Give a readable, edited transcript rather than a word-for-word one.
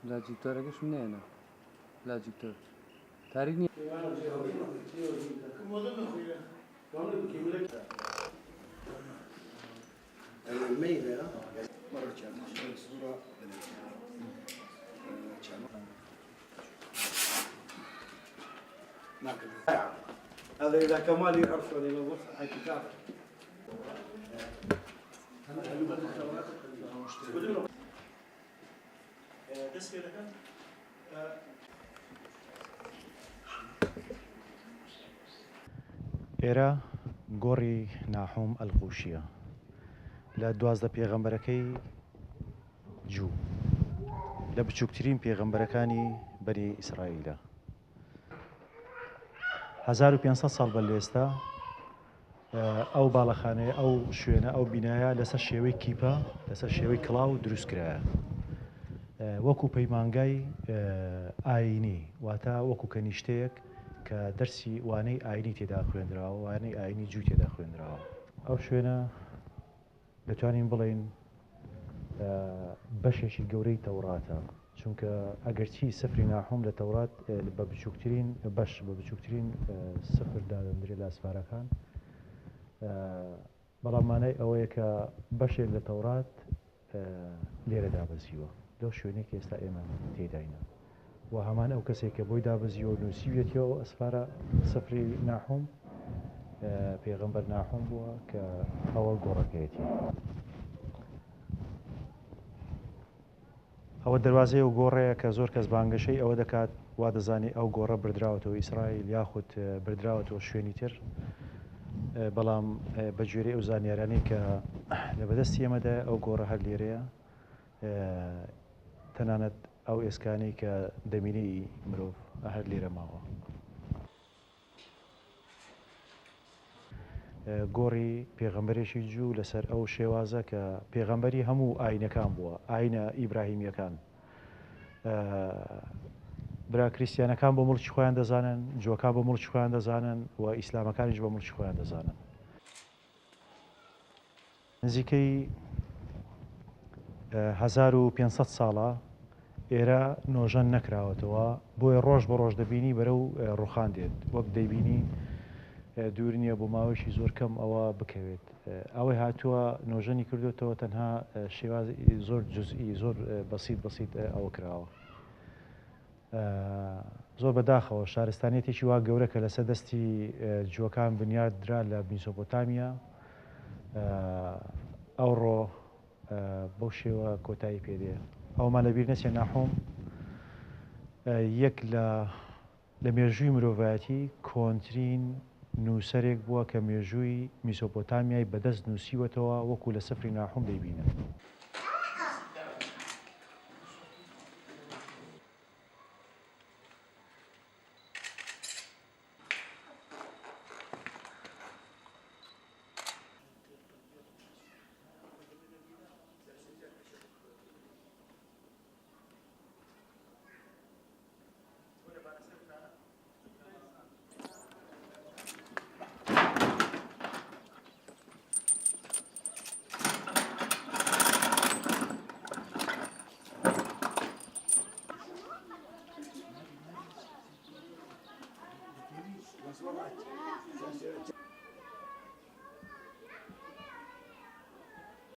لاجیکتۆرەکەشم نێنا لاجیکتۆر تاریک نیە. هذا اذا كمال يعرف ئێرە گۆڕی ناحوم ئەلقوشیە لە 12 پێغەمبەرەکەی جوو لە بچووکترین پێغەمبەرەکانی بەنی ئیسرائیلە. 1500 ساڵ بەر لە ئێستا ئەو باڵەخانەیە ئەو شوێنە ئەو بینایە لەسەر شێوەی کیپە لەسەر شێوەی کڵاو دروست کرایە وەکو پەیمانگای ئاینی واتە وەکو کەنیشتەیەک کە دەرسی وانەی ئاینی تێدا خوێندراوە وانەی ئاینی جوو تێدا خوێندراوە ئەو شوێنە دەتوانین بڵێین بەشێکی گەورەی تەوراتە، چونکە ئەگەرچی سفری ناحوم لە تەورات بە بچووکترین بەش بە بچووکترین سفر دادەندرێت لە ئەسفارەکان، بەڵام مانای ئەوەیە کە بەشێک لە تەورات لێرە دابەزیوە لەو شوێنەی کە ئێستا ئێمە تێیداینە و هەمان ئەو کەسێک کە بۆی دابەزیوە و نووسیویەتیەوە ئەو ئەسفارە سفری ناحوم پێغەمبەر ناحوم بووە کە ئەوە گۆڕەکەیەتی. ئەوە دەروازەی ئەو گۆڕەیە کە زۆر کەس بانگەشەی ئەوە دەکات وا دەزانێ ئەو گۆڕە بردراوەتەوە ئیسرائیل یاخود بردراوەتەوە شوێنی تر بەڵام بە گوێرەی ئەو زانیارانەی کە لە بەدەستی ئێمەدایە ئەو گۆڕە هەر لێرەیە تەنانەت ئەو ئێسکانەی کە دەمینەی مرۆڤ هەر لێرە ماوە. گۆڕی پێغەمبەرێکی جوو لەسەر ئەو شێوازە کە پێغەمبەری هەموو ئاینەکان بووە، ئاینە ئیبراهیمیەکان. برا کریستیانەکان بۆ مڵکی خۆیان دەزانن، جووەکان بۆ مڵکی خۆیان دەزانن و ئیسلامەکانیش بە مڵکی خۆیان دەزانن. نزیکەی 1500 ساڵە ئێرە نۆژەن نەکراوەتەوە، بۆیە ڕۆژ بە ڕۆژ دەبینی بەرەو ڕوخان دێت، وەک دەیبینی دوور نییە بۆ ماوەیەکی زۆر کەم ئەوە بکەوێت. ئەوەی هاتووە نۆژەنی کردوێتەوە تەنها شێوازی زۆر جزئی زۆر بەسیت بەسیت ئەوە کراوە. زۆر بەداخەوە شارستانیەتێکی وا گەورە کە لەسەر دەستی جووەکان بنیات درا لە میسۆپۆتامیا ئەوڕۆ بەو شێوە کۆتایی پێدێ. ئەوەمان لەبیر نەچێ ناحوم یەک لە لە مێژووی مرۆڤایەتی کۆنترین نووسەرێک بووە کە مێژووی میسۆپۆتامیای بەدەست نووسیوەتەوە وەکو لە سفری ناحوم دەیبینن.